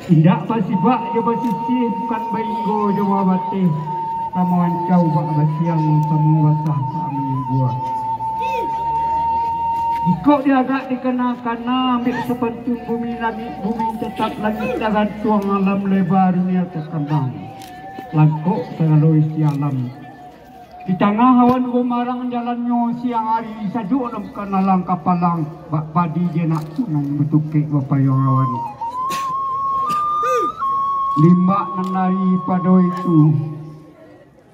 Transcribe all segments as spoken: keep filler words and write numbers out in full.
Indak basibak jo basisiah, bukan bainggo jo babateh, samo ancau bak basiang, samo basah bak manyingguang. Jikok diagak dikana-kana, ambiak sapantun bumi langik, bumi tatap langik tagantuang, alam leba dunia takambang, langkok sagalo isi alam. Di tangah awan gumarang jalannyo siang ari, sajuak nan ka nalang kapalang, bak padi di anak gunung batukek bapayuang awan. Limbak nan dari pado itu,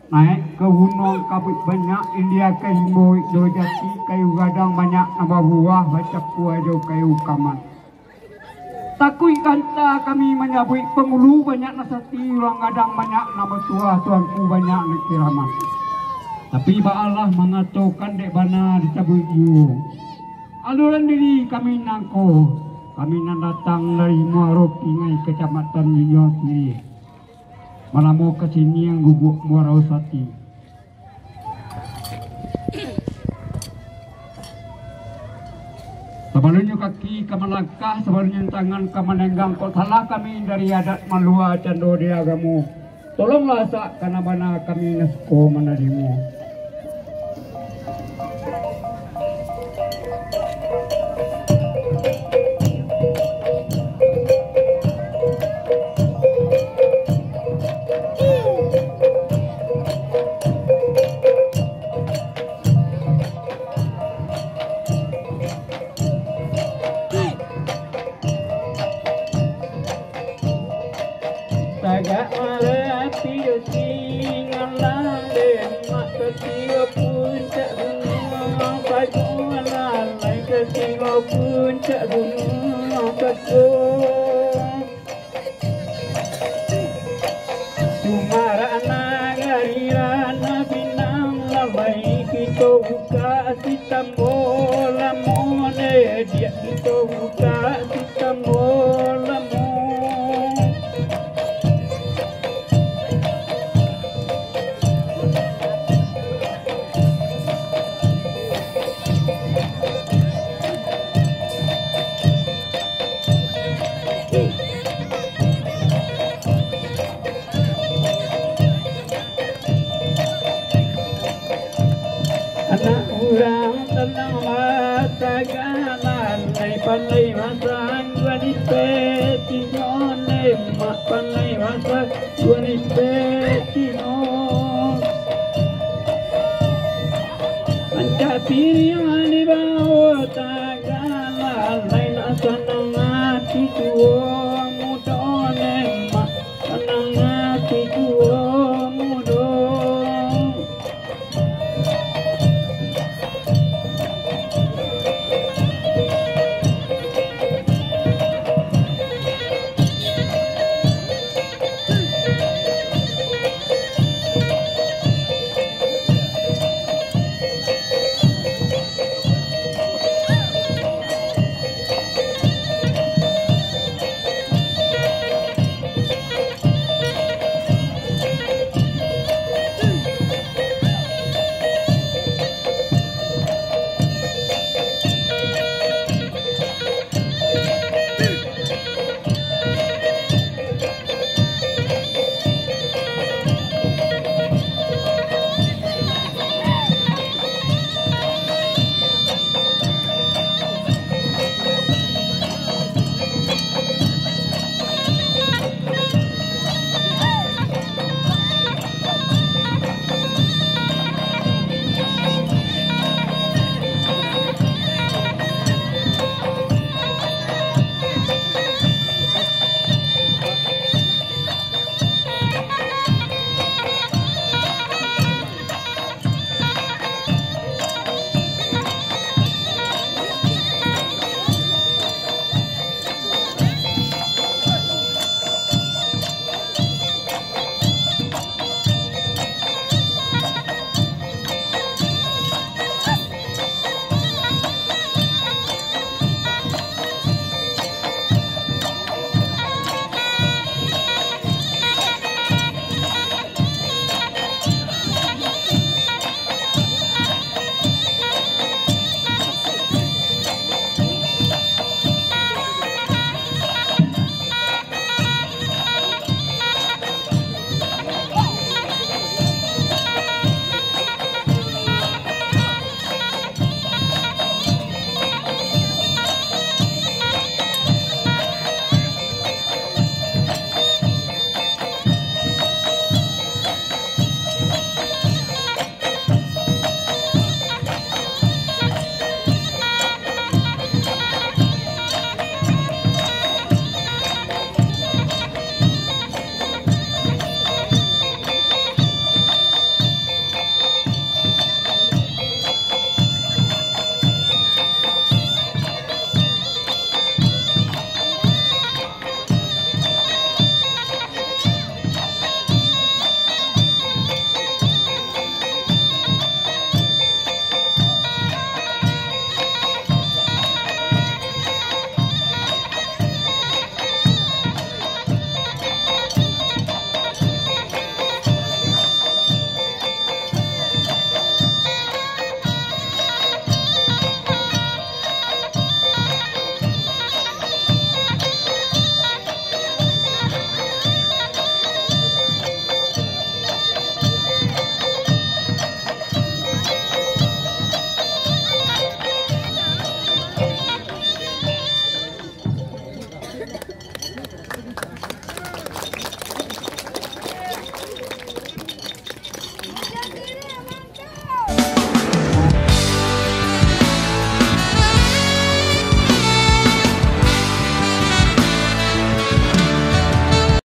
naik ka gunuang kabuik banyak, india ka imbo ido jati, kayu gadang banyak nan babuah, bacakua jo kayu kamat. Takuik ganta kami manyabuik, pangulu banyak nan sati, urang gadang banyak nan batuah, tuanku banyak nan kiramat. Tapi baalah mangatokan dek bana disabuik juo. Aluran diri kami nangko, kami nan datang dari Muaro Pingai, Kacamatan Junjuang Sirih. Manamo ka siniang guguak Muaro Sati. Sabalunnyo kaki ka malangkah, sabalunnyo tangan ka manenggang, kok salah kami dari adat malua cando di agamo, tolonglah sak kana bana kami nan suko manarimo. Tagak marapi jo Singalang, demak ka tibo puncak gunuang Pagualan, lai ka tibo puncak gunuang Pagualan. Sumarak nagari ranah Pinang, lah lai kito bukak si tambo lamo, ne diak kito bukak si tambo lamo. Anak urang tanang batagalan, lai pandai masak guani petino, ne mak pandai masak guani petino. Rancak piriang dibao tagalan, lai nak sanang ati tuo.